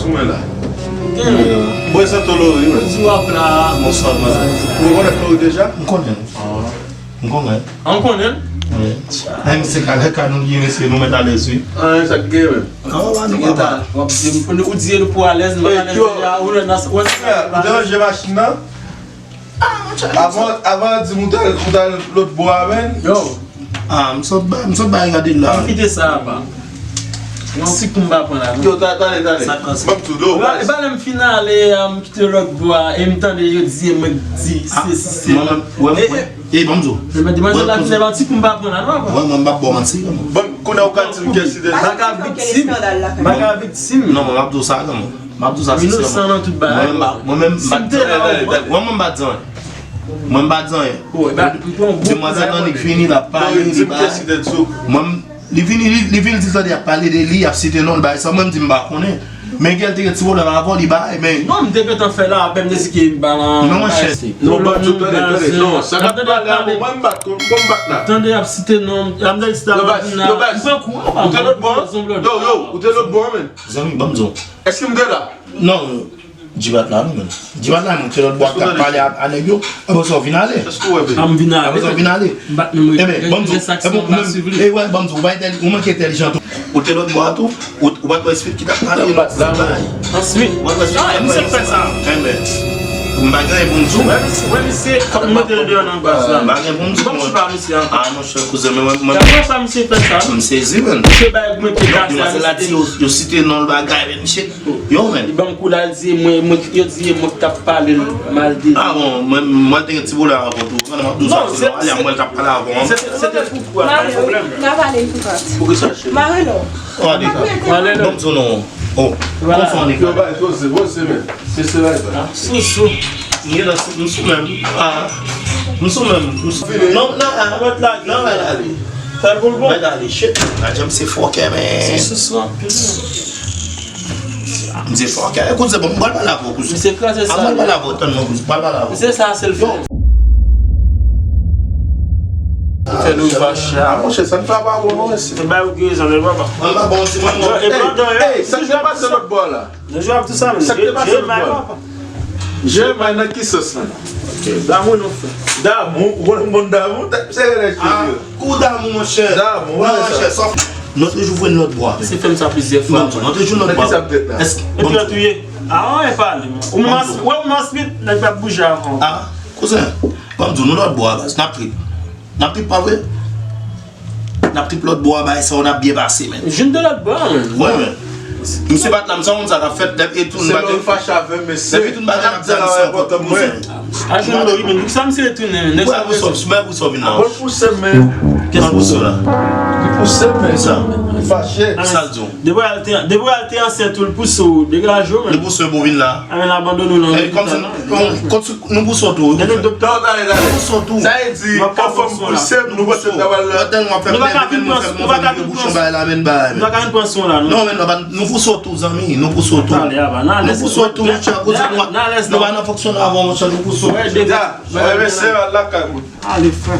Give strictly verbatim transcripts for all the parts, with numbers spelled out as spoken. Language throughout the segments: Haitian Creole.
Mwen la. Mwen santi w Lori, wi. Di w ap la. Bonswa, bonswa. Ou rekonèt Lori deja? M konnen. M konnen. An konnen? Wi. Menm se ka lè ka nou gen mesye nou mèt alèz wi. An, sa k gen menm. Kòman w ap di m pou alèz, m pa alèz deja, ou lè nan ou deranje machin nan? Avan, avan di m ou t al, ou t al lòt bò a, menn. Yo. Ah, m sot bay, m sot bay gade la. Ann kite sa apa. Yon ti kou m pa pran la non. Yo, ta, tande, tande. Sa k pase? Ban m tou do. E pa lè m fin ale, m kite lòt bò a, e m tande yo di, e mwen k di, se si, se mwen menm, wè, wè. E ban m di w. Mwen demanjè la vin nan ti kou m pa pran la non apa. Wè, mwen m p ap ba w manti. Bon, kounye a ou ka di m kiyès li te. Baga viktim. Baga viktim. Non, mwen m ap di w sa, non. M ap di w sa sensèman. Inosan nan tout bagay. Mwen menm, mwen menm, m pa t di anyen. Mwen menm, m pa t di anyen. Mwen, m pa t di anyen. Demwazèl Annik vini, l ap pale, li bay. Mwen, li vini, li, li vini, li di tande y ap pale de li, y ap site non l, bagay sa, mwen, m di m pa konnen. Men gen l te gen ti pwoblèm avè w, li bay, men. Non, m te gentan fè la, apèn m te di ke m pa nan. Non, monchè. Non, non, non, non, sa k ap pale a, mwen, m bat, m bat la. Tande y ap site non, y ap di sa, m pran kou. Ou te lòt bò? Yo, yo, ou te lòt bò, men. Zanmi, ban m di w. Èske m te la? Non, G-Bat la, non, men. G-Bat la, non, se lòt bò a k t ap pale a, a nèg yo. Apre sa, w vin ale. Èske w wè, bebe? A, m vin ale. Apre sa, w vin ale. M pa t menm. Enben, ban m di w, e bon, ou menm, e wè, ban m di w, ou pa entèli-, ou manke entèlijant tou. Ou te lòt bò a tou, ou, ou pa t wè Sweet ki t ap pale, ou pa t bay. An Sweet. Ou pa t wè Sweet ki t ap pale. Misye fè sa. Enben, m pa gen anyen pou m di w. Wè, misye, wè, misye, fòk m mete l deyò nan baz la. M pa gen pou m di w. Ban m chita misye ankò. A, monchè, kouzen, men mwen, mwen. Gade sa misye fè sa. M sezi, menn. Misye bay mwen ke kase a, demwazèl la di yo, yo site non l bagay, men misye. Yo, men. Li ban m kou la, li di mwen, mwen, yo di e mwen k t ap pale l mal de li. A bon, mwen, mwen te gen ti pwoblèm avè w tou. Mwen, mwen, mwen, mwen, mwen t ap pale avè w. Se te, se te pou, pou, pa gen pwoblèm. N a pale n tou twa. Pou ki sa, cheri? Marelo. Marelo. Ban m di w non. Oh, konfon li. Yo, bay, poze, poze, men. Mesye la, e pa. Sou, sou. M gen nan sou, m sou menm. A. M sou menm. M sou. Non, non, a. Mèt la, non, mèt ale. Fè l pou l bon. Mèt ale, shit. Adje, m se fòkè, men. Se sou, sou anpil, non. M se fòkè. Ekout, se bon, m pral pale avè w, kouzen. Misye kraze sa. A, m pral pale avè w, tann mwen, kouzen. M pral pale avè w. Se sa, se l fè. Yo. Fè nou fache. A, monchè, sa n fè pa bon, non, mesye. Se bay ou ki rezon, men papa. Mwen pa bon, se mwen, mwen. E pandan, e, sa k te pase lòt bò la? Nan jou ap di sa, men. Sa k te pase lòt bò la? Jeremie nan ki sans la? Damou nou fè. Damou, ou konn moun damou, tèt sere nèg. A, kou damou, monchè. Damou, non, monchè, sòf. Nou toujou voye lòt bò a. Se fè m sa plizyè fwa. Non, nou toujou lòt bò a. Èske, bon, touye. A, anyen pale, man. Ou mas, wè, ou mas vit, nèg pa bouje avan. A, kouzen, ban m di w, nou lòt bò a, baz. N ap trip. N ap trip, pa vre? N ap trip lòt bò a, bagay sa yo, n ap byen pase, men. Jwenn de lòt bò a, men. Wè, men. Misye pa t la, m sa konn sa k ap fèt, lè e tou n bagay. Se lè w fache avè m, mesye. Lè e tou n bagay n ap di sa ankò, kouzen. A jwenn Lori, men. Pou sa misye retounen, men. Wè, pou sa, mè pou sa vin la. Bon, pouse, men. Kès pouse la? Li pouse, men. Sa. Li fache. Sa l di w? Depi al te, depi al te ansent ou, l pouse w, degaje w, men. Li pouse w pou vin la. A, men l abandone w nan lopital la. Kòmsi nou pouse w tou, wi. Nou pouse w tou. Sa e di, anfòm pouse, nou pouse w. Nou pa ka vin pran, nou pa ka vin pran, nou pa ka vin pran son la, non. Non, men nou pa, nou pouse w tou, zanmi, nou pouse w tou. Nou pouse w tou, monchè, kote nou, nou pa nan fonksyonman avan, monchè, nou pouse w. Wè, mesye, al lakay moun. Ale, frè.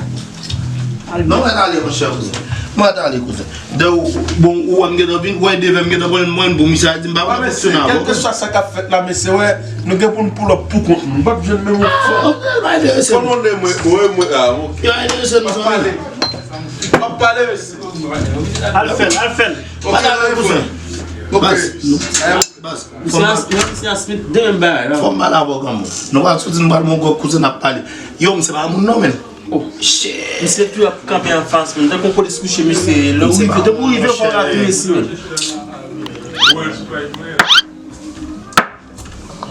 Non, mwen ale, monchè, kouzen. Mwen ale, kouzen. De ou, bon, ou wè m gentan vin, ou wè de vè m gentan pran mwen pou misye a di m pa wè fonksyonè avè w. Kèlkeswa sa k ap fèt la, mesye, wè, nou gen pou n pull up pou kont nou. Nou p ap jwenn menm yon fò. Kòman w le mwen, wè mwen, a, ok. M ap pale. M ap pale, mesye. Al fè l, al fè l. Ok, kouzen. Ok. Baz, misye a Smith, de menm bagay la. Fò m pale avè w, granmoun. Nou pral soti, nou pral bon gwòg, kouzen, n ap pale. Yo, misye pa moun non, men. Oh, shit. Misye tou ap kanpe anfas mwen. Tankou polis kouche misye. Lè ou rive, tankou ou rive fò w ka touye si men.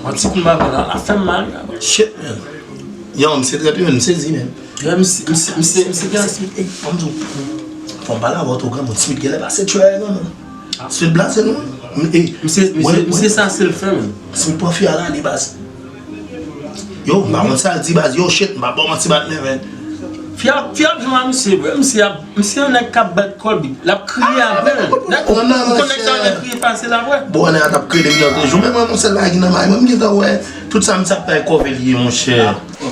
Yon ti kou m pa pran la, la fè m mal. Shit, man. Yo, misye trè tou, men, m sezi, men. Yo, misye, misye, misye, misye gen Smith, ey, fò m di w. Fò m pale avè w tou, granmoun. Smith genlè pase tchwè, granmoun. Smith blaze nou. Misye, misye, misye sa se l fè, men. Smith pran fi a la, li baz. Yo, m pa konn sa l di baz. Yo, shit, m pa ba w manti, bat men, men. Fi a, fi a ap jwenn a misye, bro. Misye ap, misye yon nèg k ap bat kò l, l ap kriye avè l. Nèg, ou konn nèg sa yo nèg kriye fasil avè. Bon, nèg la t ap kriye depi lòt jou. Men mwen, yon sèl bagay ki nan may mwen, m gentan wè tout sa misye ap fè kòve l ye, monchè.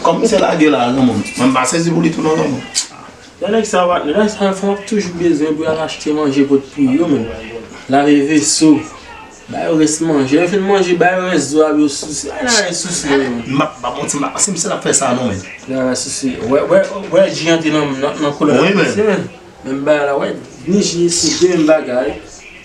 Kòm misye lage la, granmoun. Mwen m pa sezi pou li tou non, granmoun. Lè nèg sa yo, nèg sa yo fò ap toujou bezwen pou y al achte manje pot pou yo, men. Lave veso. Ba yo rès manje. Lè yo fin manje, ba yo rès zo a pou yo souse. Ay, nan rès souse yo. M ap ba bon ti ma, se misye l ap fè sa non, men. Nan rès souse. Wè, wè, wè, G antre nan, nan, nan kolòn. Wi, men. Menm bagay la, wè. Ni G se de menm bagay.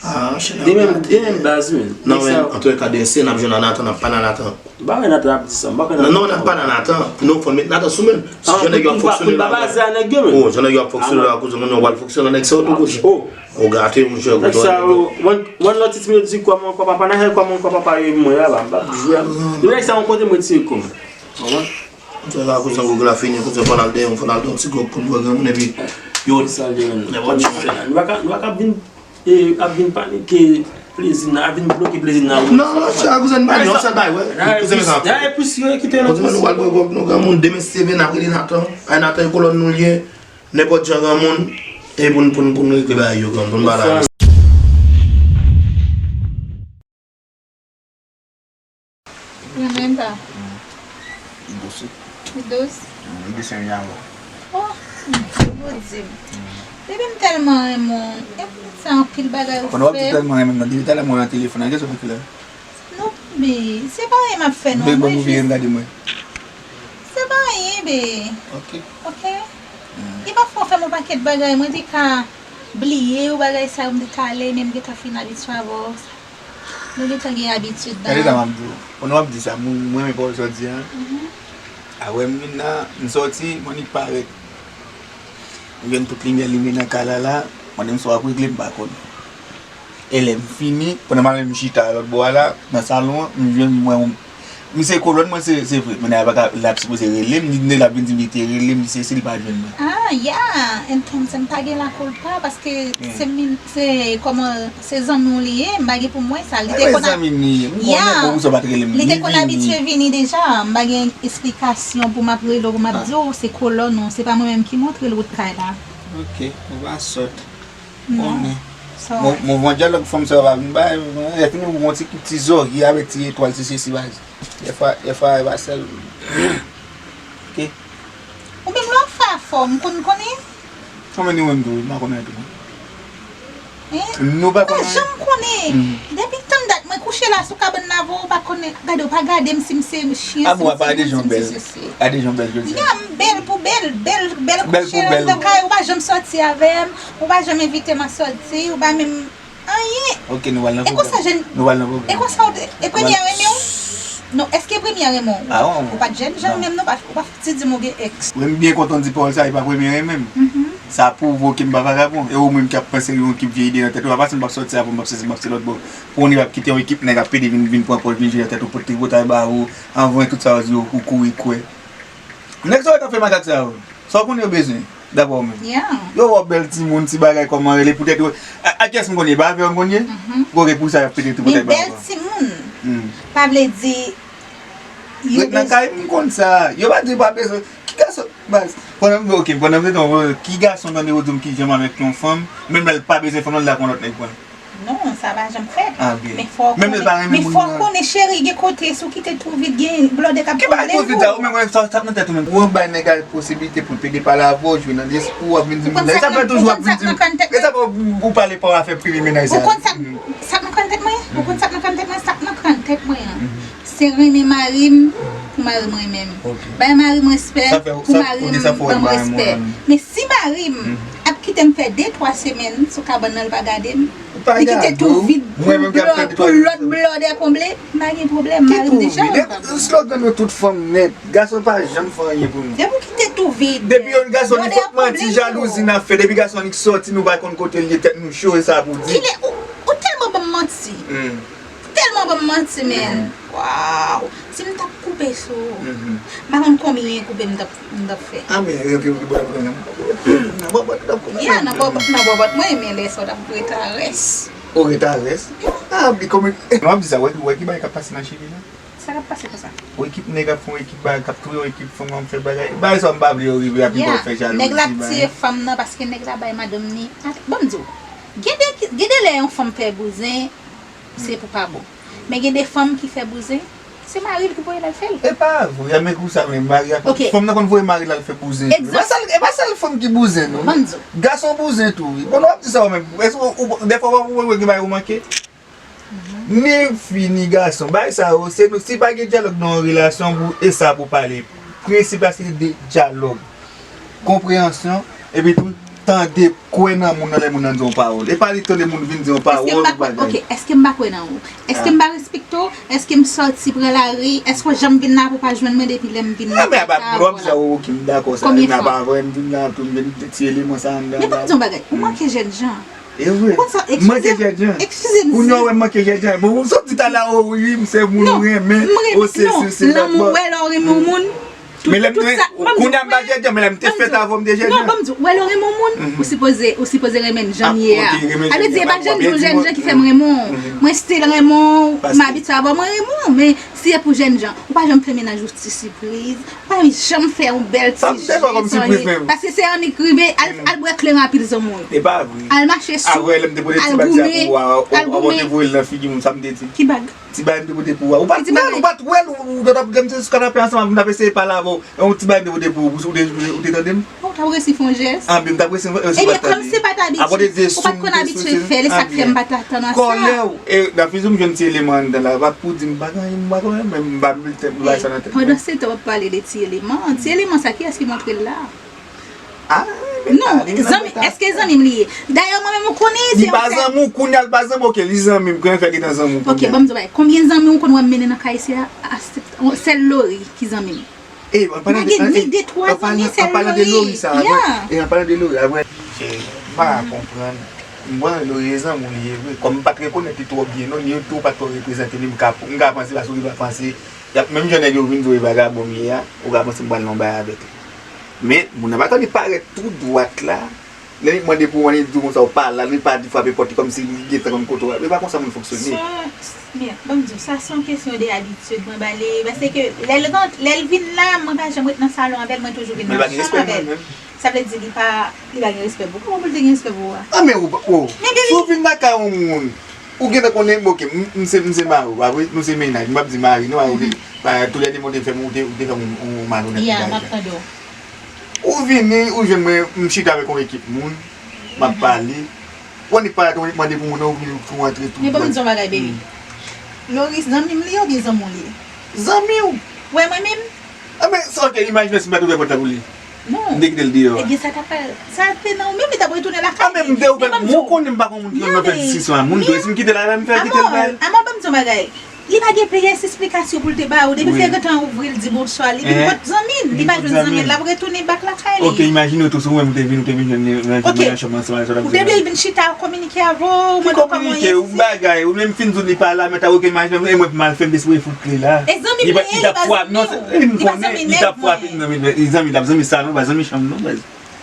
Ah, de menm, de menm baz, men. Non, men, antouka, demen se n ap jwenn Anatan, n ap pale Anatan. M pa wè Nathan ap di sa, m pa kwè Nathan. Non, non, n ap pale Nathan. Non, fò n met Nathan sou men. Si jan nèg yo ap fonksyone la. Pou n pa baze a nèg yo, men. Oh, jan nèg yo ap fonksyone la, kouzen moun yo pral fonksyone nèg sa yo tou, kouzen. Oh. Ou gate, monchè, kote w ap. Nèg sa yo, one, one lòt ti moun yo di kwa mon kwa papa, nan jè kwa mon kwa papa yo, mwen la, ba, m p ap jwe. Depi nèg sa yon kote mwen tire kò m. Konprann? Monchè, la, kouzen Google la fini, kouzen fò n al deyò, fò n al de yon ti gòp pou n wè granmoun, epi yo. Sa l de yon. Nou pa ka, nou pa ka vin E ap vin panike plezi n nan, ap vin bloke plezi n nan. Non, non, sa kouzen bay, non, sa bay, wè. Kouzen sa. Dayè plis yo kite nan plis. Kouzen nou pral pran gwòg nou granmoun, demen si Dye vle n ap rele Nathan. Ay Nathan e kolòn nou l ye. Nenpòt jan granmoun, e pou n, pou n, pou n regle bagay yo granmoun, pou n pa la. Renmen pa. Li dous wi. Li dous? Li dous yon yawa. Oh, Bondye, Bondye. Depi m tèlman renmen w, e pou sa anpil bagay ou fè. Konnen w ap di tèlman renmen m nan, depi talè m wè nan telefòn nan, kisa w fè la? Non, bi, se pa anyen m ap fè non, mwen jis. Gade mwen. Se pa anyen, bi. Ok. Ok? Li pa fò fè m yon pakèt bagay, mwen te ka bliye ou bagay sa yo, m te ka ale, men m gentan fin abitye avè w. Nou gentan gen abitid nan. Gade sa m ap di w. Konnen w ap di sa, m, m renmen pawòl sa w di an. Apre m vin la, m sòti, m annik parèt. M jwenn tout limyè limen nan kay la la, konnen m swa ap regle m pa konn. E lè m fini, pandan m al menm chita lòt bò a la, nan salon an, m jwenn m wè yon, m se kolòn mwen, se, se vre, men nèg la pa ka, l ap sipoze rele m, li, nèg la vin di m li te rele m, li sesi, li pa jwenn mwen. Ah, ya, entonse m pa gen lakoulpa, paske se min, se kòman, se zanmi w li ye, m pa gen pou m wè sa. Li te konn zanmi m li ye, m konnen, bon, pou sa w pa t rele m. Li te konn abitye vini deja, m pa gen esplikasyon pou m ap rele w, pou m ap di w, se kolòn ou, se pa mwen menm ki montre l wout kay la. Ok, ou pa sòt. Konnen. Move dyalòg fanm sa yo pa vin bay, lè fini ou gon ti, ti zòrye avèk ti etwal, ti sesi baz. Dèfwa, dèfwa e pa sèl. Ok. Ou menm lè w fè afè w, m konn konnen. Kòman ni menm tou, m pa konnen tou. Nou pa konnen. M pa janm konnen. Depi tann dat mwen kouche la sou kabann nan avè w, ou pa konnen. Gade, ou pa gade m si m se chen, si m se moun, si m se sesi. Gade jan w bèl jodi a. Ya, m bèl pou bèl, bèl, bèl kouche anndan kay, ou pa janm sòti avè m, ou pa janm envite m a sòti, ou pa menm anyen. Ok, nou pral nan pwoblèm. E konsa, jèn, nou pral nan pwoblèm. E konsa, ou te, e premye a renmen w? Non, èske premye a renmen w? Ah, ou pa t jèn, jèn menm non, ou pa, ou pa fouti di m ou gen ex. Wi, m byen kontan w di pawòl sa, e pa premye a renmen m. Sa pwouve w ke m pa vagabon. E ou menm k ap panse yon ekip vye ide nan tèt ou, pa panse m p ap sòti avè w, m p ap sezi, m p ap se lòt bò. Pou yon nèg ap kite yon ekip nèg ap pede vin, vin pran pòz, vin jwe nan tèt ou, pote tripotay ba ou, anvan tout sa yo di yo, ou kouri kwè. Nèg sa yo t ap fè makak sa yo. Sa w konnen yo bezwen, dapre w menm? Yo wè w bèl timoun, ti bagay kòman rele, poutèt yo, a, a kiyès m konn ye? Pa avè w m konn ye? Ok, pou sa y ap pete tripotay ba ou. Men bèl timoun pa vle di yo bezwen. Ret nan kay m konn sa. Yo pa di yo pa bezwen. Ki gason, baz? Pandan m, ok, pandan m te di w, ki gason tande yo di m ki janm avèk yon fanm, menm lè l pa bezwen fanm nan, l la pou yon lòt nèg pran l. Non, sa pa janm fèt. Ah, ok. Men fò w konnen, men fò w konnen, cheri, gen kote, si w kite twou vid, gen blòdè k ap pran w. Ki bagay twou vid sa? Ou menm, sa, sa k nan tèt ou menm? Ou bay nèg la posiblite pou l pede pale avè w, jwe nan lespri w, w ap vin di m, sa fè toujou w ap vin di m. E sa fè ou, ou pale pa w afè prive mennaj sa? Ou konn sa, sa k nan kran tèt mwen? Ou konn sa k nan kran tèt mwen? Sa k nan kran tèt mwen an. Se renmen mari m pou mari m renmen m. Bay mari m respè pou mari m ban m respè. Men si mari m ap kite m fè de, twa semèn sou kabann nan, l pa gade m, li kite twou vid pou lòt, pou lòt blòdè konble, m pa gen pwoblèm, mari m deja. Slogan nou tout fanm nèt, gason pa janm fè anyen pou nou. Depi w kite twou vid, depi yon gason li fòk manti, jalouzi n ap fè, depi gason annik sòti, nou pa konn kote l ye, tèt nou cho, e sa pou di. Kilè, ou, ou tèlman ban m manti. Tèlman ban m manti, men. Waw. Si m t ap koupe sou ou, m pa konn konbyen koupe m t ap, m t ap fè. Ah, men, ok, ok, bòbòt mwen, nan bòbòt, nan bòbòt. Ya, nan bòbòt, nan bòbòt mwen, men lè sa w t ap ret a rès. Ou ret a rès? Ah, bi kòman, w ap di sa, wè, wè ki bagay k ap pase nan Chili la? Sa k ap pase konsa? Ou ekip nèg ap fè yon ekip bagay, k ap touye yon ekip fanm, ap fè bagay. Bagay sa m pa vle yo rive, ap vin fè jalouzi. Nèg la ap tiye fanm nan paske nèg la bay madanm ni. Ban m di w, gen de, gen de lè yon fanm fè bouzen, se pou pa bon. Men gen de fanm ki fè bouzen, se mari l ki voye l al fè l. E pa vre, men kou sa menm, mari a, fanm nan konn voye mari l al fè bouzen tou. E pa sèl, e pa sèl fanm ki bouzen non. Ban m di w. Gason bouzen tou wi. Bon, w ap di sa w menm. Èske ou, ou, dèfwa w ap wè gen bagay ou manke? Ni fi, ni gason. Bagay sa yo, se nou, si pa gen dyalòg nan yon relasyon, pou, e sa pou pale. Prensip la, se de dyalòg. Konpreyansyon, epi tou, tande, kwè nan moun nan lè moun nan di yon pawòl. E pa li tande moun vin di yon pawòl ou bagay. Èske m pa kwè nan ou? Èske m pa respekte w? Èske m sòti pran lari? Èske w janm vin la pou w pa jwenn mwen depi lè m vin la? Konbyen fwa? Konbyen fwa? Ti eleman sa anndan la. Men ban m di yon bagay, ou manke jènjan. E vre. Ou konn sa, manke jènjan. Eskize m, eskize m. Kounye a w wè m manke jènjan. Bon, ou sot di talè, o wi, m se moun ou renmen, o se, se, se, non, lanmou, wè lè w renmen yon moun. Men lè m te, kounye a m pa jènjan, men lè m te fèt avè w, m te jènjan. Non, ban m di w, wè lè w renmen yon moun, ou sipoze, ou sipoze renmen l jan l ye a. Sa vle di, e pa jènjan, jènjan ki fè m renmen w. Mwen still renmen w, m abitye avè w, mwen renmen w, men si e pou jènjan, ou pa janm fè mennaj ou ti sipriz. Pa janm fè yon bèl ti je, paske se annik rive, al, al bwè kleren a pil zanmi w yo. E pa vre. Al mache sou, al goumen, al goumen. Ou te voye l nan figi m, sa m te di. Ki bag? Ti bagay m te pote pou ou a. Ou pa t wè l, ou pa t wè l, ou, ou t ap, lè m te sou kanape ansanm avè w, m t ap eseye pale avè w. Yon ti bagay m te pote pou ou, ou te, ou te tande m? Ou t ap resi fè yon jès? Anben, m t ap resi fè yon jès. Ebyen, kòm se pa t abitye, ou pa t konn abitye fè l, e sa k fè m pa t atann a sa. Kòlè w, e, nan fizou m jwenn ti eleman anndan la, pa pou di m pa gen anyen, m pa gen anyen, men m pa met tèt m bay sa nan tèt mwen. Pandan se tan w ap pale de ti eleman, ti eleman sa, kiyès ki montre l la? Ah, non, zanmi, èske zanmi m li ye? Dayè, mwen menm ou konnen, li pa zanmi w, kounye a l pa zanmi w, ok, li zanmi m, kòman fè li ta zanmi w kounye a? Ok, ban m di w bagay, konbyen zanmi w konn wè m mennen nan kay isi a, a, sèl Lori ki zanmi m? E, an palan de, gen de twa zanmi, sèl Lori. An palan de Lori sa, e, an palan de Lori, apre, m pa ka konprann. M konnen Lori e zanmi w li ye vre. Kòm m pa t rekonèt li twò byen, non, ni tou w pa t twò reprezante li, m ka, m ka panse, paske w pa panse, y ap, menm jan nèg yo vin di w e vagabon m ye a, ou ka panse m pral nan yon bagay avèk li. Men, moun nan pa tande parèt tou dwat la, lè li mande pou w, li di w konsa, ou pa la, li pa di frape pòt li kòmsi li gentan konn kote w ap. E pa konsa moun fonksyone. Sa, men, ban m di w, sa se yon kesyon de abitid mwen ba li. Paske lè l rant-, lè l vin la, mwen pa janm ret nan salon avè l, mwen toujou vin nan chanm avè l. Sa vle di li pa, li pa gen respè pou ou. Kòman pou l te gen respè pou ou a? Ah, men ou, ou, si w vin lakay yon moun, ou gentan konnen, ok, m, m se, m se mari w, pa vre? Nou se mennaj, m p ap di mari, non, a, ou te, pa, toulède mwen te fè m, ou te, ou te fè m yon, yon malonèt bagay. Ou vini, ou jwenn mwen, m chita avèk yon ekip moun, m ap pale. Ou annik pale, ou annik mande pou moun nan, ou vini, ou antre tou. Men ban m di yon bagay, baby. Loris, zanmi m li ye oubyen zanmi w li ye? Zanmi w. Ou wè mwen menm? Ah, men, sa, ok, imajine si m pa t ouvè pòt la pou li. Non. M te kite l deyò a. Ebyen, sa t ap pral, sa te nan ou menm, li t ap retounen lakay li. Ah, men m te ouvè, mwen konnen m pa konn moun ki konn fè diskisyon a moun tou. E si m kite l la, m fè kite l bay. Amò, ban m di yon bagay. Li pa gen peyès esplikasyon pou l te ba ou. Depi l te gentan ouvri l, di bonswa, li vin kot zanmi l. Li pa jwenn zanmi l, l ap retounen back lakay li. Ok, imajine w tou, si w menm ou te vin, ou te vin jwenn li nan, nan chanm ansanm avè sa w t ap di. Ou te vle l vin chita, kominike avè w, mande w kòman w ye. Ki kominike, ou bagay, ou menm fin di w li pa la, men ta ok, imajine w, e mwen pou m al fè m te sipoze fout kle la. E zanmi m li ye, li pa zanmi w. Li pa zanmi nèg mwen. Li zanmi, li t ap frape m nan, men li zanmi, li ap zanmi sa non, pa zanmi chanm non, baz.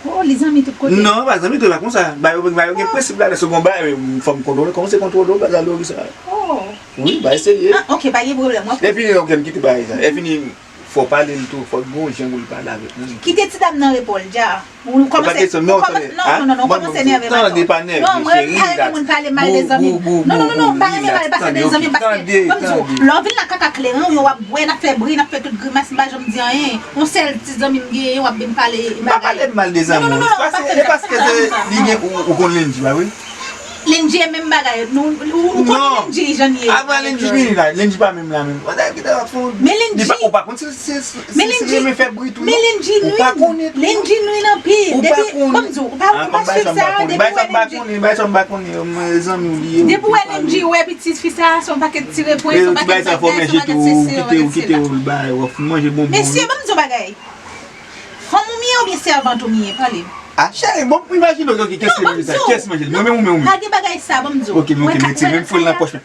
Oh, li zanmi tout kote. Non, pa zanmi tou, pa konsa. Ba yo, ba yo gen prensip la, lè se gon bagay, fò m kontwole, kòman se kontwole w, baz a Loris sa. Oh. Wi, ba eseye. Ah, ok, pa gen pwoblèm, w ap. Epi, ok, m kite bagay sa. Epi, fò w pale l tou, fò l gon jan pou l pale avèk moun. Kite ti dam nan repo l, dja. Ou kòmanse, ou kòmanse, non, non, non, non, ou kòmanse nève m atò. Tande, pa nève, cheri, relax. Non, mwen pa renmen moun pale mal de zanmi m. Non, non, non, non, m pa renmen pale pase de zanmi m, paske, ban m di w, lè w vin la kaka kleren, w ap bwè, n ap fè bri, n ap fè tout grimas, m pa janm di anyen. Yon sèl ti zanmi m genyen, w ap vin pale bagay. M pa pale mal de zanmi w. Non, non, non, non, pa fè sa, pa fè sa. E paske se, li gen, ou, ou konn Lendji, pa vre? Lendji e menm bagay. Nou, ou, ou konn Lendji jan l ye. Avan Lendji vini la, Lendji pa menm la menm. Ou ta kite w ap fè yon. Men Lendji. Ou pa konn si, si, si, si li renmen fè bri tou, non. Men Lendji nwi. Ou pa konnen tou. Lendji nwi anpil. Ou pa konnen. Depi, ban m di w, ou pa, ou pa swiv sa, depi w wè Lendji. Bay sa m pa konnen, bay sa m pa konnen, zanmi w li ye. Depi w wè Lendji, wè pitit fi sa, se yon pakèt ti repwen, se yon pakèt bagay, se yon pakèt sesi, se yon pakèt sela. Mesye, ban m di w bagay. Fanm ou m ye oubyen sèvant ou m ye? Pale. Ah, cheri, bon, imajine w, ok, kiyès ki manje sa? Kiyès ki manje? Mwen menm ou menm ou menm? Pa gen bagay sa, ban m di w. Ok, men ok, mete menm fwil nan pòch mwen.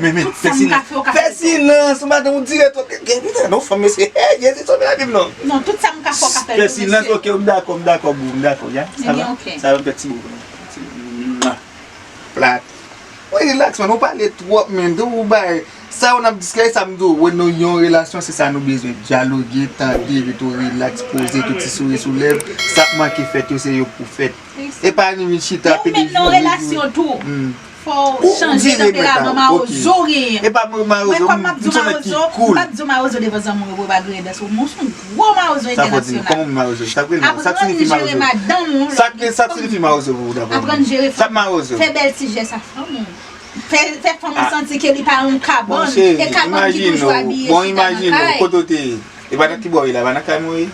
Men, men, fè silans. Fè silans, madanm, ou dire twòp. Gen, gen, non, fanm, mesye, hey, Jezi, sove lavi m, non. Non, tout sa m ka fè, w ka fè l tou, mesye. Fè silans, ok, m dakò, m dakò, boo, m dakò, ya. Sa va? Sa va, m fè ti boo pou nou. Plat. Woy, relax, man, ou pale twòp, man. Tou ou bay. Sa yo n ap diskite, sa m di w, wè, nou yon relasyon, se sa nou bezwen. Dyaloge, tande, epi tou relax, poze, tou ti souri sou lèv. Sa k manke fèt yo, se yo k pou fèt. E pa ni vin chita, pede jou, pede jou. Men ou menm nan relasyon tou. Fò w chanje tanperaman mawozo w genyen. E pa mwen mawozo, m se yon nèg ki cool. Mwen kòm m ap di w mawozo, m p ap di w mawozo devan zanmi w yo pou yo pa griyen dans ou. Mwen se yon gwo mawozo entènasyonal. Sa k vle di? Kòman mawozo? Sa k vle di? Sa k siyifi mawozo? Aprann jere madanm ou. Sa k, sa k siyifi mawozo pou ou dabò? Aprann jere fanm. Sa k mawozo? Fè bèl ti jès ak fanm ou. Fè, fè fanm nan santi ke li pa yon kabann. Bon, cheri, e kabann ki toujou abiye chita nan kay. Bon, imajine w, kote w te ye? E pa nan ki bò w ye la, pa nan kay mwen ye?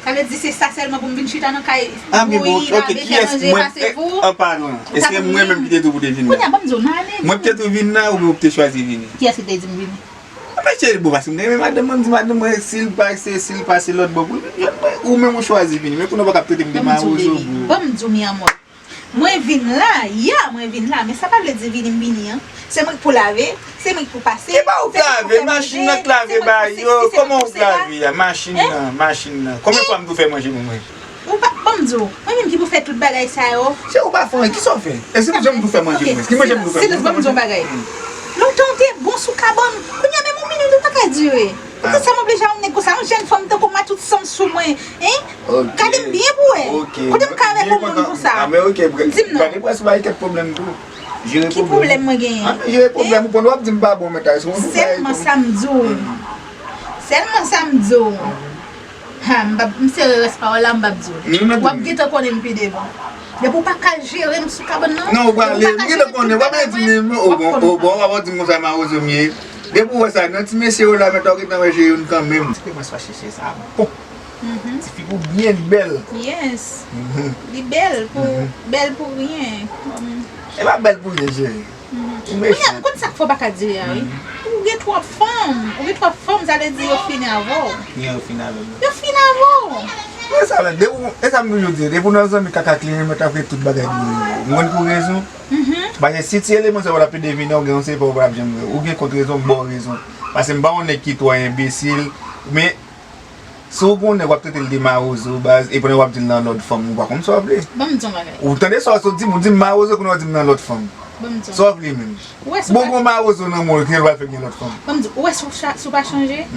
Sa vle di se sa sèlman pou m vin chita nan kay bouyi, lave, fè manje, pase pou ou? An palan, èske mwen menm ki te di w pou te vin la? Kounye a, ban m di w, nan ane. Mwen ki te di w vin la oubyen ou ki te chwazi vini? Kiyès ki te di m vini? Anfen, cheri, bon, paske m te renmen madanm mwen, m di madanm mwen, si l pase, si l pase lòt bò pou l vin jwenn mwen, ou menm ou chwazi vini. Men kounye a w pa ka ap trete m de mawozo, bro. Ban m di w, mi amor. Mwen vin la, ya, mwen vin la, men sa pa vle di vini m vini an. Se mwen k pou lave, se mwen k pou pase, se mwen k pou fè manje, se mwen k pou sesi, se mwen k pou sela. Kòman w k lave a? Machin nan, machin nan. Konbyen fwa m tou fè manje pou mwen? Ou pa, ban m di w, mwen menm ki pou fè tout bagay sa yo. Se ou pa fè anyen, kisa w fè? E si m janm tou fè manje pou mwen? Ki manje m tou fè? Silans, ban m di w yon bagay. Lontan w te bon sou kabann, kounye a menm yon minit ou pa ka dire. Poukisa m oblije a yon nèg konsa? Yon jèn fanm tankou m a tout san m sou mwen, hein? Gade m byen pou wè. Kote m ka wè pou moun konsa? Di m non. Gade prens ou bay kèk pwoblèm tou. Jere pwoblèm. Ki pwoblèm mwen genyen? Jere pwoblèm ou konn w ap di m pa bon, men ta, se yon bagay tou. Sèlman sa m di w. Sèlman sa m di w. Ha, m p ap, m sere rès pawòl la, m p ap di w. W ap gentan konnen m pi devan. Depi w pa ka jere m sou kabann nan, non, ou prale, m gentan konnen, w ap di m, o bon, o bon, w ap di m konsa mawozo m ye. Depi w wè sa, nan ti mesye yo la, mèt ou gentan wè je youn kanmenm. Ti pe mwen swa chèche sa bon. Ti fi ou byen bèl. Yes. Li bèl pou, bèl pou ryen. E pa bèl pou ryen, cheri. Ou mechan. Kounye a, ou konn sa k fè w pa ka di a, wi? Ou gen twòp fanm. Ou gen twòp fanm, sa vle di yo fini avè w. Yo fini avè w. Yo fini avè w. E sa la, depi w, e sa m toujou di, depi w nan zanmi kaka kleren, mèt ap ret tout bagay pou ou. Ou konn pou rezon? Paske si ti eleman sa yo pa t ap devine, ou gen yon seri fwa ou pa t ap janm wè. Ou gen kont rezon, m ba w rezon. Paske m pa yon nèg ki twò enbesil, men si w gen yon nèg w ap trete l de mawozo, baz, e pandan w ap di l nan lòt fanm, ou pa konn sa w vle. Ban m di yon bagay. Ou tande sa w sot di m, ou di m mawozo, kounye a w di m nan lòt fanm. Ban m di yon bagay. Sa w vle menm? Bon, bon mawozo nan men w, ki l pral fè gen lòt fanm? Ban m di, ou wè si w cha-, si w pa chanje?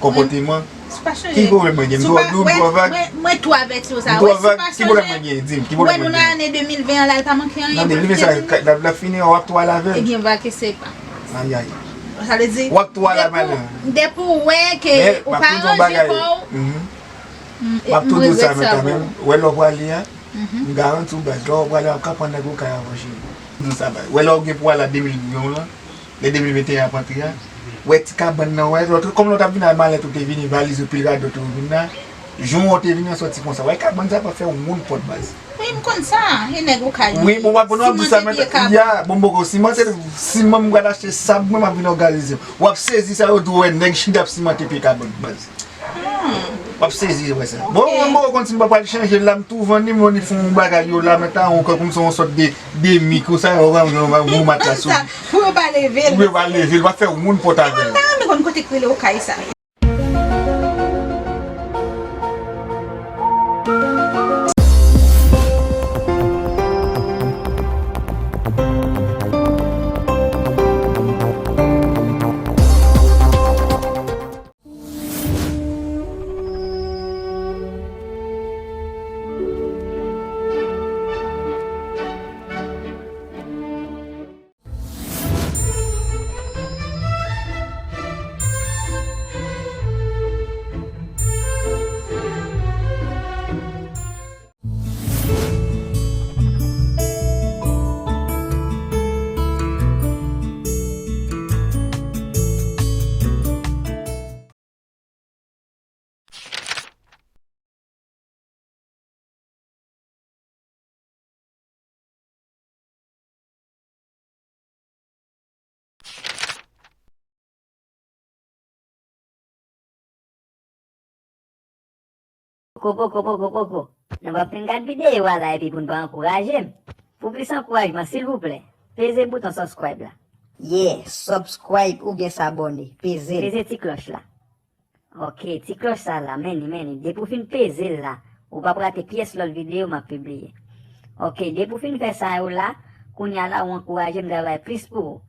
Konpòteman. Si w pa chanje. Ki pwoblèm mwen gen? M twò dou, m twò vag? Mwen, mwen tou avèti w sa. M twò vag? Ki pwoblèm mwen gen? Di m, ki pwoblèm mwen gen? Ou wè nou nan ane de mil ven an la, l pa manke anyen. Nan de mil ven sa, l ap fini, w ap twò la avè l. Ebyen, va ke se pa. Ayay. Sa vle di, w ap twò la, depi w, depi w wè ke ou pa ranje kò w, m regrèt sa pou ou. M ap tou di w sa, men kanmenm, wè lè w prale a, m garanti w, baz, lè w prale a, w ap ka pran nèg ou kay avan, cheri. M di w sa, baz. Wè lè w gen pou w al la de mil ven w lan, lè de mil venteyen ap antre a, wè ti kabann nan, wè lòt, kòm lòt ap vin ak malèt ou te vini, valiz ou, pil radòt ou vin la, jou w te vini an sòti konsa, wè kabann sa pa fè yon moun pòt, baz. Wi, m konn sa. E nèg ou ka ye. Wi, bon, w ap, bon, w ap di sa, men, ya, bon, bon, simante, siman m pral achte sab, mwen, m ap vin òganize. W ap sezi sa, yo di w wè nèg chita ap simante pye kabann, baz. W ap sezi wè sa. Bon, mwen, bon, konn si m pa pral chanje l la, m tou vann li, mwen, li fè yon bagay yo la, men ta, yon kòm se yon sòt de, de mi konsa, yo, yo, yo, yon matla sou li. Pou yo pa leve l. Pou yo pa leve l, w ap fè yon moun pòt avè l. Mwen, m pa renmen konn kote k rele Okay sa. Poko, poko, poko, poko. Nou p ap fin gad videyo a la epi pou n pa ankouraje m. Pou plis ankourajman, silvouplè, peze bouton subscribe la. Yeah, subscribe oubyen sabòne. Peze l. Peze ti klòch la. Ok, ti klòch sa la, men li, men li. Depi w fin peze l la, ou p ap rate pyès lòt videyo m ap pibliye. Ok, depi w fin fè sa yo la, kounye a la, ou ankouraje m travay plis pou ou.